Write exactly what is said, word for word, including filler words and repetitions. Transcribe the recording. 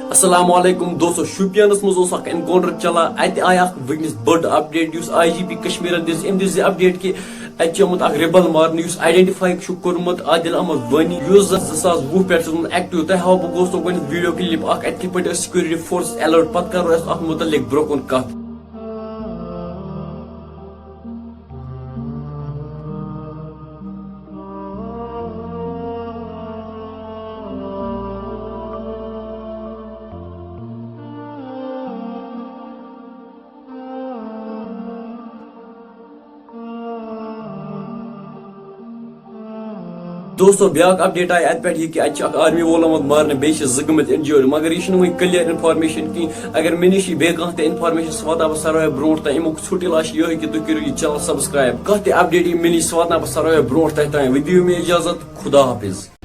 السلام علیکم دوستو، شوپینس منٛز اوس اکھ انکاؤنٹر چلان، اتہِ آیہِ اکھ وٕنکیٚنس بٔڑ اپڈیٹ، یُس آئی جی پی کشمیرن دِژ۔ أمۍ دِژ یہِ اپڈیٹ کہِ اتہِ چھُ آمُت اکھ ریبل مارنہٕ، یُس آئیڈینٹیفائی چھُ کوٚرمُت عادل احمد وانی، یُس زن زٕ ساس وُہ پٮ۪ٹھ چھُ روٗدمُت ایکٹیو۔ تۄہہِ ہاوو بہٕ گوستو گۄڈٕنیتھ ویڈیو کلپ اکھ، اتہِ کِتھ پٲٹھۍ ٲس سیکورٹی فورس الرٹ۔ پتہٕ کرو أسۍ اتھ متعلق برونٛہہ کُن کتھ۔ دوستو، بیاکھ اپڈیٹ آیہِ اتہِ پٮ۪ٹھ یہِ کہِ اتہِ چھُ اکھ آرمی وول آمُت مارنہٕ، بیٚیہِ چھِ زٕ گٔمٕتۍ انجٲرڈ، مگر یہِ چھُنہٕ وُنہِ کلیئر انفارمیشن کینٛہہ۔ اگر مےٚ نِش یی بیٚیہِ کانٛہہ تہِ انفارمیشن، سُہ واتناو بہٕ ساروٕے برونٛٹھ تام۔ امیُک ژھوٚٹٕے لاش چھُ یِہوٚے کہِ تُہۍ کٔرِو یہِ چینل سبسکرائب۔ کانٛہہ تہِ اپڈیٹ یی مےٚ نِش، سُہ واتناو بہٕ ساروٕے برونٛٹھ تۄہہِ تام۔ وۄنۍ دِیِو مےٚ اجازت، خدا حافظ۔